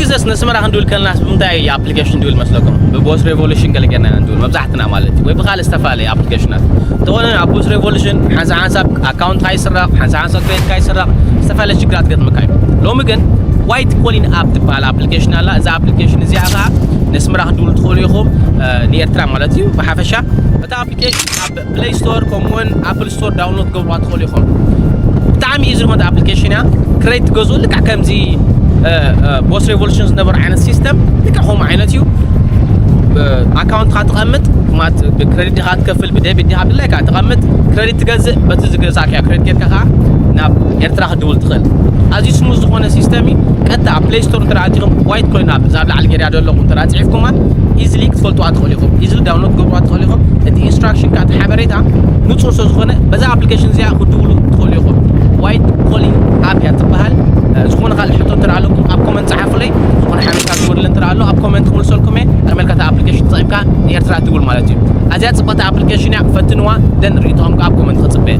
ግዜስ ነስመራ ክንድውል ከለናስ ብምንታይ ኣፕሊኬሽን ድውል መስለኩም? ብቦስ ሬቮሉሽን ገለ ጌርና ኢና ንድውል መብዛሕትና ማለት እዩ፣ ወይ ብኻልእ ዝተፈላለየ ኣፕሊኬሽናት። እንተኾነ ኣብ ቦስ ሬቮሉሽን ሓንሳብ ሓንሳብ ኣካውንት ይስረቕ፣ ሓንሳብ ሓንሳብ ክሬዲት ይስረቕ፣ ዝተፈላለየ ሽግራት ገጥመካ እዩ። ሎሚ ግን ዋይት ኮሊን ኣፕ ትበሃል ኣፕሊኬሽን ኣላ። እዛ ኣፕሊኬሽን እዚኣ ከዓ ነስመራ ክትድውሉ ትኽእሉ ኢኹም፣ ንኤርትራ ማለት እዩ። ብሓፈሻ እታ ኣፕሊኬሽን ኣብ ፕሌይ ስቶር ከምኡውን ኣፕል ስቶር ዳውንሎድ ገብርዋ ትኽእሉ ኢኹም። ብጣዕሚ እዩ ዝርመት ኣፕሊኬሽን እያ። ክሬዲት ትገዝኡ ልክዕ ከምዚ ቦስ ሬቮሉሽን ዝነበሩ ዓይነት ሲስተም ልክዕ ከምኡ ዓይነት እዩ። ኣካውንትካ ትቐምጥ ማለት ብክሬዲት ዲኻ ትከፍል ብደቢት ዲኻ ብድላይካ ትቐምጥ። ክሬዲት ትገዝእ፣ በቲ ዝገዛእካዮ ክሬዲት ጌርካ ከዓ ናብ ኤርትራ ክትድውል ትኽእል። ኣዝዩ ስሙዝ ዝኾነ ሲስተም እዩ። ቀጥታ ኣብ ፕሌይ ስቶር እንተ ኣቲኹም ዋይት ኮይን ኣፕ እዛ ኣብ ላዕሊ ጌርያ ዘለኹም እንተ ጽሒፍኩማ ኢዝሊ ክትፈልጥዋ ትኽእሉ ኢኹም። ኢዝሊ ዳውንሎድ ክትገብርዋ ትኽእሉ ኢኹም። እቲ ኢንስትራክሽን ከዓ እቲ ሓበሬታ ንጹር ስለ ዝኾነ በዛ ኣፕሊኬሽን እዚኣ ክትድውሉ ትኽእሉ ኢኹም። ዋይት ኮሊን ኣፕ እያ ትበሃል። ዝኾነ ካልእ ሕቶ እንተ ኣለኩም ኣብ ኮመንት ጸሓፉለይ። ዝኾነ ሓበሬታ ዝጎድል እንተ ኣሎ ኣብ ኮመንት ክምልሰልኩም እየ። ቀድመልካ እታ ኣፕሊኬሽን ተጠቒምካ ንኤርትራ ትብል ማለት እዩ። ኣዝያ ጽብቕቲ ኣፕሊኬሽን እያ፣ ፈትንዋ። ደን ርእይቶኹም ከዓ ኣብ ኮመንት ክጽበ እየ።